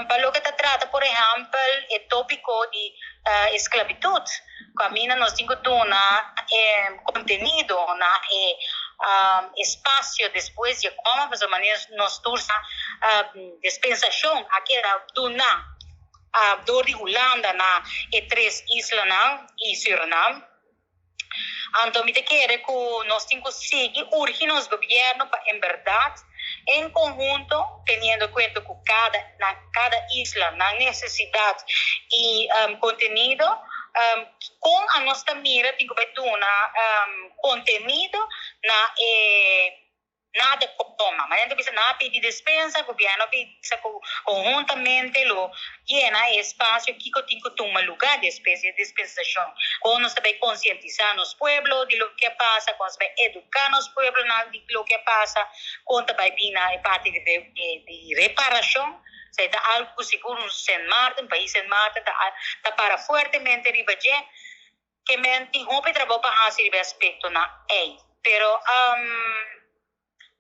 Pa loke ta trata por ehèmpel e tópiko di esklabitut, kaminda nos tin ku duna e kontenido na e espasio despues di e kòma, pasobra manera nos tur sa dispensashon a keda duná dor di Hulanda na e tres islanan i Surinam. Anto mi ta kere ku nos tin ku sigui urgi nos gobièrnu pa en bèrdat en konhunto, teniendo kuenta ku kada na kada isla nan nesesidat i kontenido, kon anos ta mira tin ku bai duna kontenido na e Nada toma. Manera ta bisa nan a pidi despensa, gobierno a bisa cu conhuntamente lo yena e espacio kico tin cu tuma lugar despues di e dispensacion. Con nos ta bay concientisa nos pueblo di loke a pasa, con nos ta bay educa nos pueblonan di loke a pasa, con ta bay bin na e parti di reparacion. Esey ta algo cu sigur un Sint Maarten, pais Sint Maarten ta para fuertemente riba dje. Ke men tin hopi trabou pa hasi riba e aspektonan ei. Pero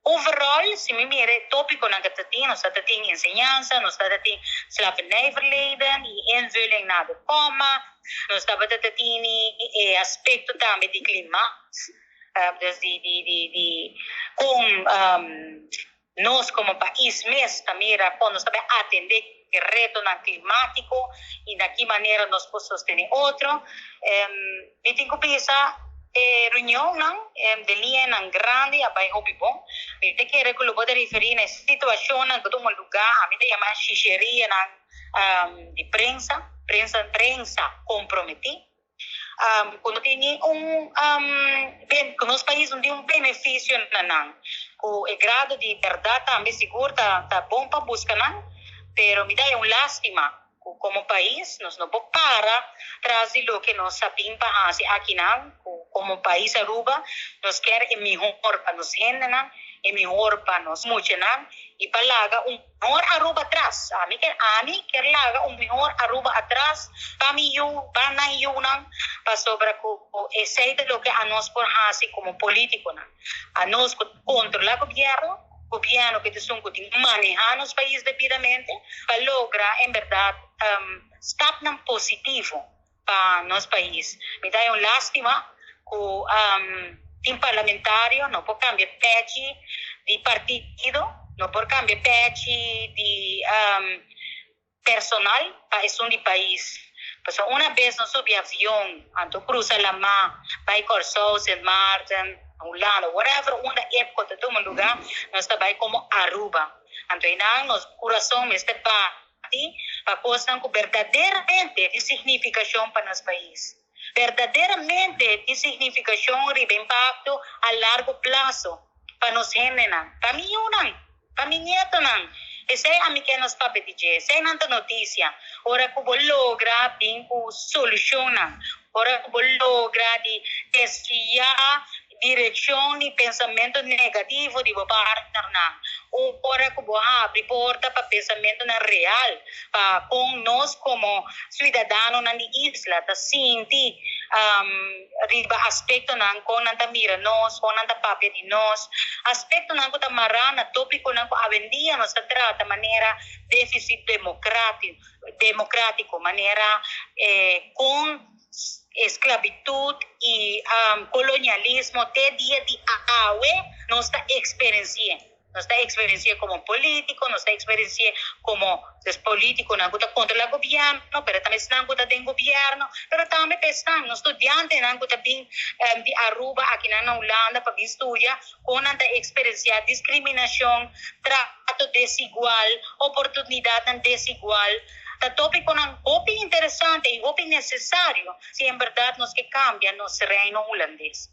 overall si mi mira e topikonan ku ta tin, nos ta ta tin enseñansa, nos ta ta tin slavernijverleden i invulling na de koma, nos tabata ta tini e aspekto tambe di klimaat, dus di di di di kon Nos komo pais mes ta mira kon nos ta bai atendé e retonan klimátiko i na ki manera nos por sostené otro. Mi tin ku bisa e reunionnan den liñanan grandi a bai hopi bon. Mi ta kere ku lo bo ta referí na e situashonnan ku tuma lugá, ami ta yama shisherianan di prensa, prensa prensa komprometí. Ku no tin ni un ku nos pais no tin un benefisio na nan. Ku e grado di bèrdat tambe sigur ta ta bon pa buska nan, pero mi ta haña un lástima ku komo pais nos no por para tras di loke nos a bin pa hasi akinan ku komo pais Aruba nos kier e mihor pa nos hendenan, e mihor pa nos muchanan i pa laga un. Mihor Aruba atras. Ami ker ami ker laga un mihor Aruba atras pa mi yu, pa nan yunan, pasobra ku esei ta loke anos por hasi komo politikonan. Anos ku kontrola gobièrnu, gobièrnu ku ta esun ku tin manehá nos pais debidamente pa logra en bèrdat stapnan positivo pa nos pais. Mi ta haña un lástima ku tin parlamentario no por kambia pechi di partido, no por kambia pechi di personal pa esun di pais. Pasobra una bes nos subi avion anto krusa lamá bai Kòrsou, Sint Maarten, Hulanda, whatever unda epko ta tuma lugá, nos ta bai komo Aruba. Anto einan nos kurason mester bati. Di pa kosnan ku berdaderamente tin signifikashon pa nos pais. Berdaderamente tin signifikashon riba impakto a largo plaso pa nos hendenan, pa mi yunan, pa mi nietonan. Esei ami ke nos papia di dje. Eseinan ta notisia. Ora ku bo logra bin ku solushonnan, ora ku bo logra di desviá Direccion di pensamento negativo di bo partnernan. Ora cu bo habri porta pa pensamentonan real pa con nos como ciudadanonan di isla ta sinti riba aspectonan con nan ta mira nos, con nan ta papia di nos, aspectonan cu ta mara na topiconan cu awendia nos ta trata manera deficit democratico, manera con. Esclavitud y colonialismo te dia di awe nos ta experienci'e. Nos ta experienci'e como politico, nos ta experienci'e como des politiconan cu ta controla gobierno, pero tambe esnan cu ta den gobierno, pero tambe pa esnan, nos studiantenan cu ta bin di Aruba akinan na Hulanda pa bin studia, con nan ta experiencia discriminacion, trato desigual, oportunidadnan desigual. Ta tópikonan hopi interesante i hopi nesesario si en bèrdat nos ke kambia nos Reino Hulandes.